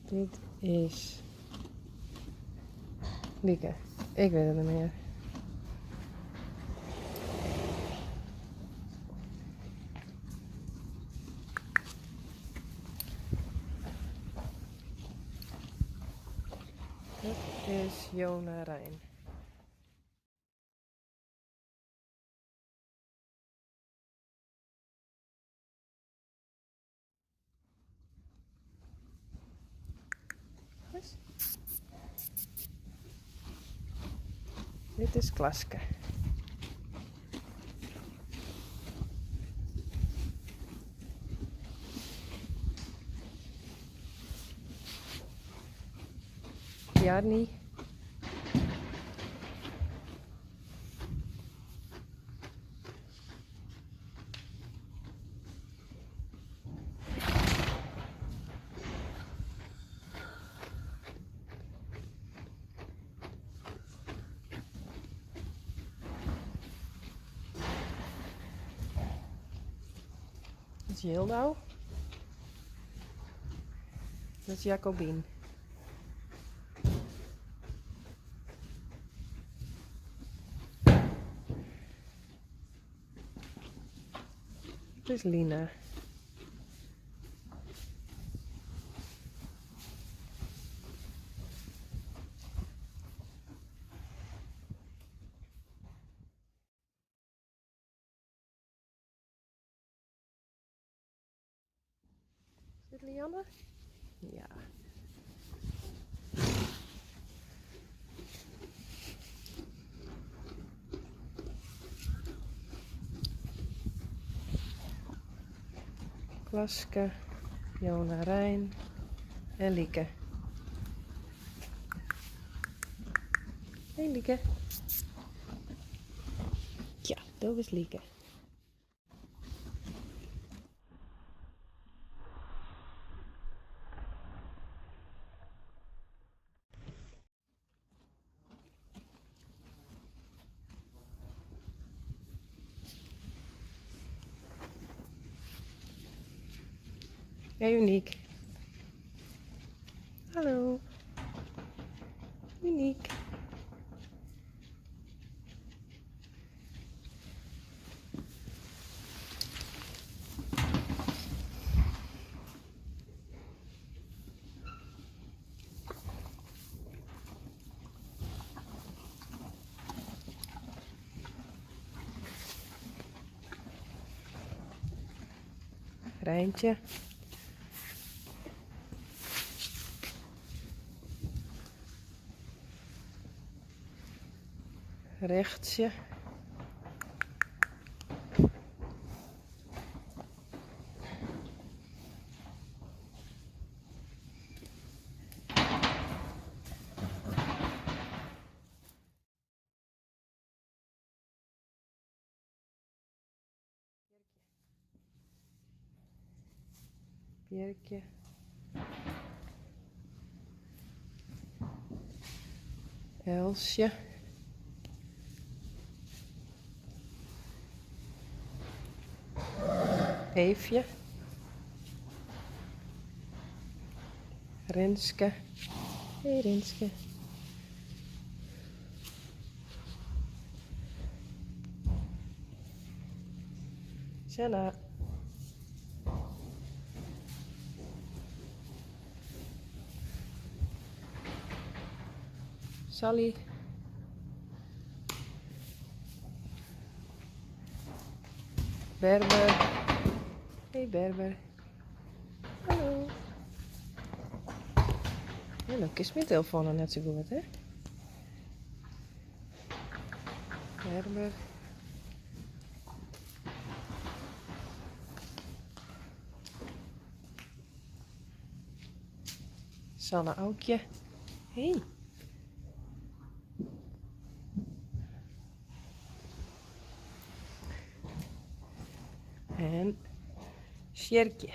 Dit is Lieke. Ik wit it net mear. Dit is Jona Rijn. Dit is Klaske. Jarny. Dat is Jildau. Dat is Jacobien. Dit is Lina. Is dit Lianne? Ja. Klaske, Jona Rijn en Lieke. Hey Lieke. Ja, dat is Lieke. Hey Uniek. Hallo. Uniek. Rijntje. Richtsje. Bjerkje. Elsje. Eefje. Rinske. Hey Rinske. Senna. Sally. Berber. Hey Berber. Hallo. Ja, no kinst myn telefoan noch net sa goed, hè? Berber. Sanne Aukje. Hey. En Sjerkje.